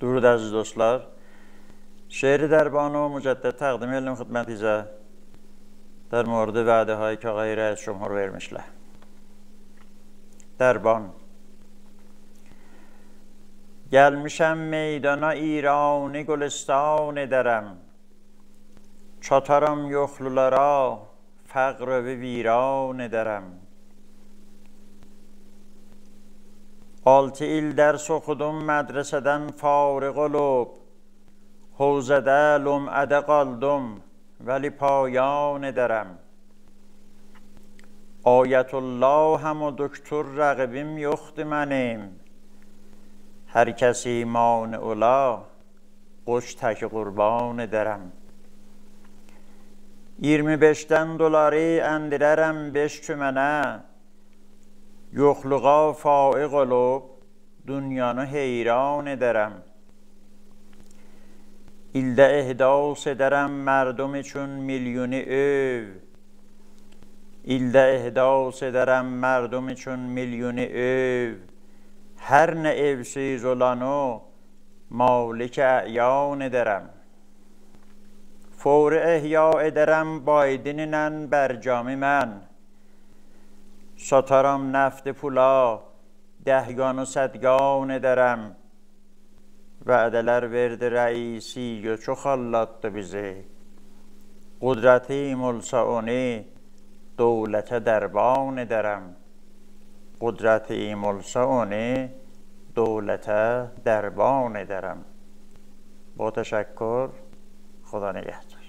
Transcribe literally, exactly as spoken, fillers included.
درود عزیز دوستلار. شعر دربانی مجدد تقدیم ائدیرم خدمتینیزه. در مورد وعده‌هایی که آقای رئیس جمهور وئرمیشلر. دربان. گلمیشم میدانا، ایرانی گلستان ائدرم. چاتارام یوخلولارا، فقر ائوی ویران ائدرم. آلتی ایل درس اوخودوم، مدرسه‌دن فارغ اولوب، حوزه‌ده، لمعه‌ده قالدیم، ولی پایان ائدرم. آیت‌اللهم و دکتر رقیبیم یوخدور منیم، هر کسی مانع اولا، قوچ تکی قربان ائدرم. اییرمی بئشدن دلاری اندیررم بئش تومنه، یوخلوغا فائق اولوب، دونیانی حیران ائدرم. ایلده احداث ائدرم مردم اوچون میلیونی ائو. ایلده احداث ائدرم مردم اوچون میلیونی ائو. هر نه ائوسیز اولانی مالک اعیان ائدرم. فوری احیا ائدرم بایدن‌له برجامی من. ساتارام نفتی پولا، دهگانی صدگان ائدرم. وعده‌لر وئردی رئیسی و چوخ آلداتدی بیزی. قدرتیم اولسا اونو دولته دربان ائدرم. قدرتیم اولسا اونو دولته دربان ائدرم. با تشکر، خدا نگهدار.